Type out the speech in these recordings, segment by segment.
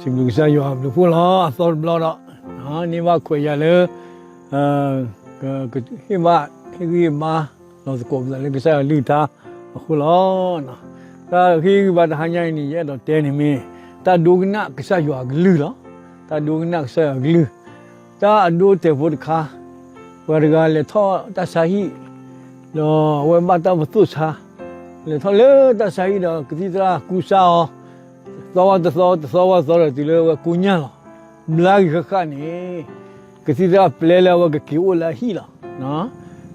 စံးဘျုးကစၢ်ယွၤအဘျုးအဖှိၣ်လီၤ. အသီတဘျီဒီး န့ၢ်ဘၣ်ခွဲးယာ်လၢ ကဟ့ၣ်ဘၣ် ဟ့ၣ်ဂံၢ်ဟ့ၣ်ဘါ လီၤသကိးပသးလၢကစၢ်ယွၤအကလုၢ်ကထါအဃိလီၤ. တၢ်ဟ့ၣ်ဂံၢ်ဟ့ၣ်ဘါတဟါညါအံၤန့ၣ် ယအဲၣ်ဒိးတဲန့ၣ်မ့ၢ် တၢ်ဒိကနၣ်ကစၢ်ယွၤအကလုၢ်လီၤ. တၢ်ဒိကနၣ်ကစၢ်ယွၤအကလုၢ်, တၢ်အဒိတဲာ်ဖိတခါ ပှၤတဂၤလဲၤထီၣ်တၢ်ဆါဟံၣ်, ဒီးအဝဲဘၣ်တၢ်ပသိၣ်ဆါ, လဲၤထီၣ်လၢတၢ်ဆါဟံၣ်ဒီး ကသံၣ်သရၣ်ကူစါအီၤ, သီဝဲတသီ တသီဝဲတသီဒီး တုၤလၢအဝဲကိညၢ်လီၤ. ဘျါက့ၤဃၣ်ဃၣ်န့ၣ် ကသံၣ်သရၣ်ပျဲလၢအဝဲကက့ၤအိၣ်လၢအဟံၣ်လီၤ.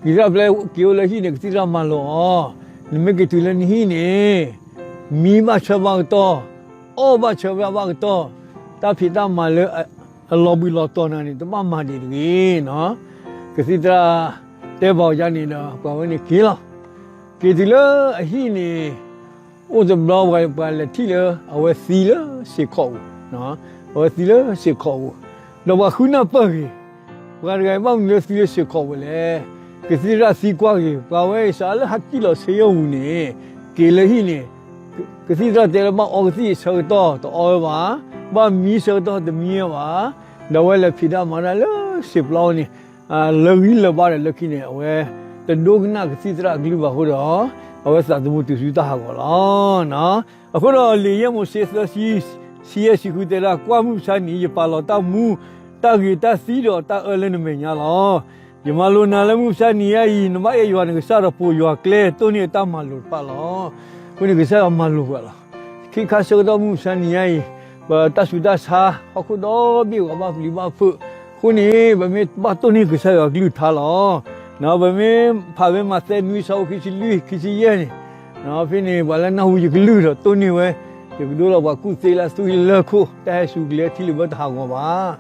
ကသံၣ်သရၣ်ပျဲက့ၤအိၣ်လၢဟံၣ်န့ၣ် ကသံၣ်သရၣ်မၤလိာ်အီၤ, နမ့ၢ်က့ၤတုၤလၢနဟံၣ်န့ၣ် မံဘၣ်ဆၢဘၣ်ကတီၢ်, အီၣ်ဘၣ်ဆၢဘၣ်ကတီၢ်, တၢ်ဖံးတၢ်မၤလၢအလီၤဘှံးလီၤတီၤနၤန့ၣ် တဘၣ်မၤဒံးတဂ့ၤ. ကသံၣ်သရၣ်တဲဘၣ်အီၤဒ်န့ၣ်ဒီး ပှၤဝဲန့ၣ်က့ၤလီၤ. က့ၤတုၤလၢအဟံၣ်န့ၣ် အိၣ်တဘျီ ပှၤလဲၤထံၣ်လၢ အဝဲသံလၢစ့ၢ်ခီးပူၤ, အဝဲသံလၢစ့ၢ်ခီးပူၤ, ဒီးပှၤဃုနၢ်ပၢၢ်ဂ့ၤ, ပှၤတဂၤအံၤဘၣ်မနုၤလၢသံလၢစ့ၢ်ခီးပူၤလဲၣ်. ကသံၣ်သရၣ်သံကွၢ်ဂ့ၤ, ပှၤဝဲအံၤစးလၢဟးကံၣ်လီၤဆ့ယီၢ်ပူၤန့ၣ် က့ၤလၢဟံၣ်န့ၣ် ကသံၣ်သရၣ်တဲလၢ ဘၣ်အီကသံၣ်အဆၢကတီၢ်တအီဝဲဘၣ်, ဘၣ်မံဆၢကတီၢ်တမံဝဲဘၣ်, ဒီးအဝဲလဲၤဖံးတၢ်မၤတၢ်လၢစံာ်ပျီန့ၣ် လၢဂံၢ်လၢဘါဒီးလၢခံန့ၣ် အဝဲတဒိကနၣ်ကသံၣ်သရၣ်အကလုၢ်ဘၣ်အဃိဒီး အဝဲသးသမူတုၤဆူတၢ်ဟးဂီၤလီၤ. အဃိဒီးလံာ်ယဲၢ်မိၤၡ့သၢဆံ ဆံယဲၢ်ဆံဃုတဲဒၣ်, ကွၢ်မုၢ်မဆါနံၤ ယပာ်လီၤတၢ်မူ တၢ်ဂ့ၤတၢ်သံဒီးတၢ်အၢလၢနမဲာ်ညါလီၤ. ယမၤလိာ်နၤလၢမုၢ်မဆါနံၤညါအံၤ, နဘၣ်အဲၣ်ယွၤနကစၢ်ဒီးပိာ်ယွၤကျဲ တိၢ်န့ၢ်အတၢ်မၤလိာ်တဖၣ်လီၤ. အဃိန့ၣ်ကစၢ်ယွၤမၤလိာ်ပှၤလီၤ. ခံခါဆၢကတီၢ်မုၢ်မဆါနံၤညါအံၤ ပတၢ်ဆူးတၢ်ဆါ ဟီၣ်ခိၣ်ဒီဘ့ၣ်ပှၤဘၣ်ပျံၤဘၣ်ဖုး, အဃိန့ၣ် ပမ့ၢ်ဘၣ်တိၢ်န့ၢ်ကစၢ်ယွၤအကလုၢ်ကထါလီၤ. ပမ့ၢ်ဖးဝဲမးသဲနွံဆၢဖိခံဆံလွံၢ် ခံဆံယဲၢ်န့ၣ်, ဖဲန့ၣ် ပှၤလၢနၢ်ဟူယကလုၢ်ဒီးတိၢ်န့ၢ်ဝဲ, ယကဒိလီၤပှၤကူၣ်သ့လၢအသွံၣ်လၢခိၣ်, တၢ်ဟဲစူၤကလံၤထံလၢဘၢတဟးဂီၤဘၣ်.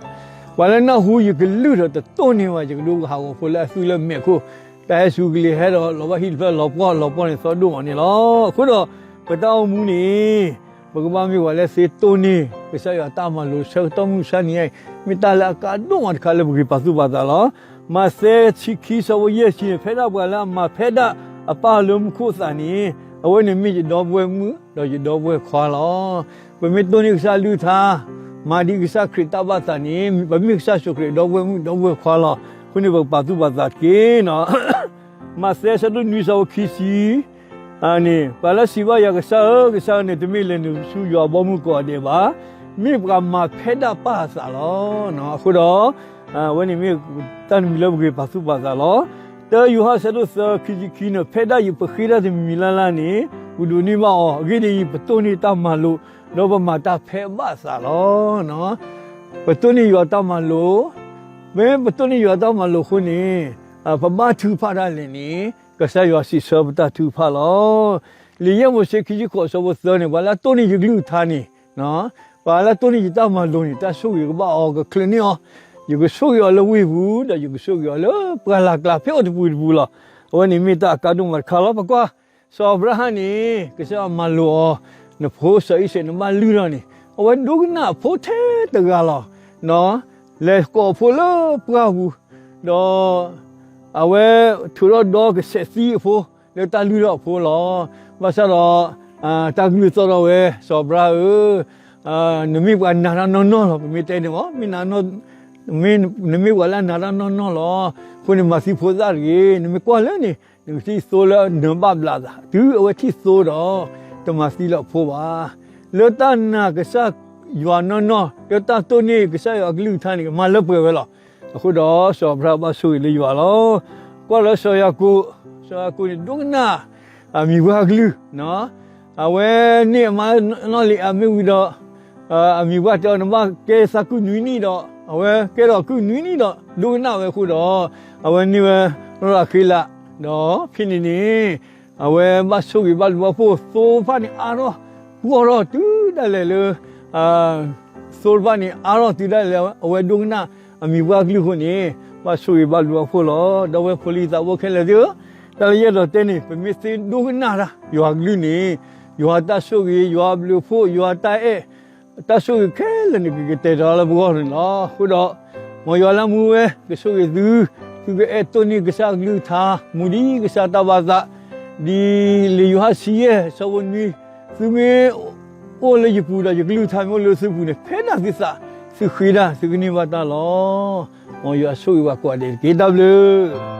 ပှၤလၢနၢ်ဟူယကလုၢ်ဒီးတတိၢ်န့ၢ်ဘၣ် ယကဒိကဟးဂီၤဖိလၢအသွံၣ်လၢမဲာ်ခိၣ်, တၢ်ဟဲစူၤကလံၤဟဲဒီးလီၤဘၣ်ဟံၣ်တဖျၢၣ်လီၤပှီၢ်လီၤပှီၢ်န့ၣ် သီဒိၣ်မးန့ၣ်လီၤ. အဃိဒီး ပတၢ်အိၣ်မူန့ၣ် ပကဘၣ်မ့ၢ်ပှၤလၢသ့တိၢ်န့ၢ် ကစၢ်ယွၤတၢ်မၤလိာ်ဆၢကတီၢ်မုၢ်မဆါနံၤညါအံၤ မ့ၢ်တၢ်လၢအကါဒိၣ်မးတခါလၢပဂ့ၤပာ်သူၣ်ပာ်သးလီၤ. မးသဲဆံခံဆၢဖိယဲၢ်ဆံန့ၣ် ဖဲဒၣ်ပှၤလၢအမၤဖဲဒၣ်အပၢ်လၢမူခိၣ်အသးန့ၣ် အဝဲန့ၣ်မ့ၢ်ယဒီပုၢ်ဝဲၢ်မုၣ် ဒီးယဒီပုၢ်ဝဲၢ်ခွါလီၤ. ပမ့ၢ်တိၢ်န့ၢ်ကစၢ်အကလုၢ်ကထါ, မၤဒ်ကစၢ်ခရံာ်တၢ်ဘၣ်သးန့ၣ် ပမ့ၢ်ကစၢ်ယ့ၣ်ၡူးခရံာ်အဒီပုၢ်ဝဲၢ်မုၣ်ဒီပုၢ်ဝဲၢ်ခွါလီၤ. အဃိန့ၣ် ပကပာ်သူၣ်ပာ်သးတက့ၢ်. မးသဲဆၢဒိၣ်နွံဆၢဖိခံဆံ န့ၣ် ပှၤလၢစံးဘၣ်ယွၤ ကစၢ်ဧၢ, ကစၢ်ဧၢန့ၣ် တမ့ၢ်လဲၤနုာ်ဆူယွၤအဘီအမုၢ်ကိးဂၤဒဲးဘၣ်, မ့ၢ်ပှၤမၤဖဲဒၣ်ပၢ်အသးလီၤ. အဃိဒီး အဝဲန့ၣ်မ့ၢ်တၢ်တမံၤလၢပဂ့ၤပာ်သူၣ်ပာ်သးလီၤ. တၢယိၤဟၣ်ဆၢဒိၣ်သၢခံဆံခံန့ၣ် ဖဲဒၣ်ယပဃ့တၢ်တမံၤမံၤလၢ်လၢ်န့ၣ် ပဒိးန့ၢ်ဘၣ်အီၤ, အဂ့ၢ်ဒ်အံၤ, ပတိၢ်န့ၢ်တၢ်မၤလိာ် ဒီးပမၤတၢ်ဖဲအဘၣ်အသးလီၤ. ပတိၢ်န့ၢ်ယွၤတၢ်မၤလိာ်, မ့ၢ်ပတိၢ်န့ၢ်ယွၤတၢ်မၤလိာ်အဃိန့ၣ် ပဘၣ်ထုကဖၣ်ဒၣ်လဲာ်န့ၣ် ကစၢ်ယွၤစံးဆၢပတၢ်ထုကဖၣ်လီၤ. လံာ်ယဲၢ်မိၤၡ့ခံဆံဃိးဆၢဖိသၢန့ၣ် ပှၤလၢတိၢ်န့ၢ်ယကလုၢ်ကထါန့ၣ်, ပှၤလၢတိၢ်န့ၢ်ယတၢ်မၤလိာ်န့ၣ် တၢ်ဆိၣ်ဂ့ၤကဘၣ်အီၤကချုးန့ၢ်အီၤ, ယကဆိၣ်ဂ့ၤအီၤလၢဝ့ၢ်ပူၤ ဒီးယကဆိၣ်ဂ့ၤအီၤလၢပှၢ်လၢ်ကျါဖဲအံၤတပူၤတပူၤလီၤ. အဝဲန့ၣ်မ့ၢ်တၢ်အကါဒိၣ်မးတခါလီၤ. ပကွၢ် စီၤအၤဘြၤဟၣ်န့ၣ် ကစၢ်ယွၤမၤလိာ်အီၤ, နဖိစီၤအံၤစဲးနဘၣ်လုၢ်ထီၣ်န့ၣ် အဝဲဒိကနၣ်အဖိထဲတဂၤလီၤ. လဲၤကိးအဖိလၢပှၢ်ပူၤ, ဒီး အဝဲထုးထီၣ်ဒီကဆဲးသံအဖိ လၢတၢ်လုၢ်ထီၣ်အဖိလီၤ. ဘၣ်ဆၣ်ဒီး တၢ်ကလုၢ်သီၣ်ထီၣ်ဝဲ, စီၤအၤဘြၤဟၣ်ဧၢ, နမ့ၢ်ပှၤနာ်တၢ်နီၢ်နီၢ်လီၤ. ပမ့ၢ်တဲန့ၣ်မ့ၢ် နမ့ၢ်ပှၤလၢအနာ်တၢ်နီၢ်နီၢ်လီၤ. အဃိန့ၣ် မၤသံဖိသၣ်တဂ့ၤ. နမ့ၢ်ကွၢ်လၢန့ၣ် နကထံၣ်သိလၢနဘၣ်ဘျးသး, တုၤအဝဲထံၣ်သိဒီး တမၤသံလၢအဖိဘၣ်. လၢတၢ်နာ်ကစၢ်ယွၤနီၢ်နီၢ်, လၢတၢ်တိၢ်န့ၢ်ကစၢ်ယွၤအကလုၢ်ကထါန့ၣ် မၤလၢပှဲၤဝဲလီၤ. အဃိဒီး စီၤအၤဘြၤဟၣ်ဘၣ်ဆိၣ်ဂ့ၤလၢယွၤလီၤ. ကွၢ်လၢစီၤယၤကိာ်, စီၤယၤကိာ်န့ၣ် ဒိကနၣ် အမံၤပှၢ်ကလုၢ်, အဝဲန့ၢ်အမါနီၢ်လံၤအၤမ့ၢ်ဝံၤဒီး အမံၤပှၢ်တဲအီၤ နဘၣ်ကဲသးကုၢ်နွံနံၣ်ဒီး အဝဲကဲထီၣ်ကုၢ်နွံနံၣ်ဒီး ဒိကနၣ်ဝဲအဃိဒီး အဝဲန့ၢ်ဝဲ ရၤဃ့လး, ဒီးဖဲန့ၣ်န့ၣ် အဝဲဘၣ်ဆိၣ်ဂ့ၤဘၣ်ဘျုးဘၣ်ဖှိၣ်, သိတဖၣ်န့ၣ်အါထီၣ်, ပှီၢ်ထီၣ်တုၤဒၣ်လဲာ်လၢ သိတဖၣ်န့ၣ် အါထီၣ်တုၤဒၣ်လဲာ် အဝဲဒိကနၣ်အမံၤပှၢ်ကလုၢ်အဃိန့ၣ် ဘၣ်ဆိၣ်ဂ့ၤဘၣ်ဘျုးဘၣ်ဖှိၣ်လီၤ. ဒီပုၢ်ဝဲၢ်ဖိလံၤသးဘိခဲလၢာ်သ့ၣ်ဧၢ, တၢ်လၢယအဲၣ်ဒိးတဲန့ၣ် ပမ့ၢ်သ့ဒိကနၣ်တၢ် ယွၤအကလုၢ်န့ၣ် ယွၤတၢ်ဆိၣ်ဂ့ၤ, ယွၤအဘျုးအဖှိၣ်, ယွၤတၢ်အဲၣ်, တၢ်ဆိၣ်ဂ့ၤခဲလၢာ်န့ၣ် ကကတဲာ်ထီၣ်လၢပဂီၢ်န့ၣ်လီၤ. အဃိဒီး မ်ယွၤလၢအမူဝဲ ကဆိၣ်ဂ့ၤသု, သုကအဲၣ်တိၢ်န့ၢ်ကစၢ်အကလုၢ်ကထါ, မူဒ်ကစၢ်တၢ်ဘၣ်သး, ဒ်လံာ်ယိၤဟၣ်ဆံယဲၢ် ဆၢဖိနွံ, သုမ့ၢ် အိၣ်လၢယပူၤဒီးယကလုၢ်ကထါမ့ၢ်အိၣ်လၢသုပူၤန့ၣ် ဖဲဒၣ်သုသး, သုဃ့ဒၣ်သုကန့ၢ်ဘၣ်တၢ်လီၤ. မ်ယွၤဆိၣ်ဂ့ၤပှၤကိးဂၤဒဲးတက့ၢ်. တၢ်ဘျုး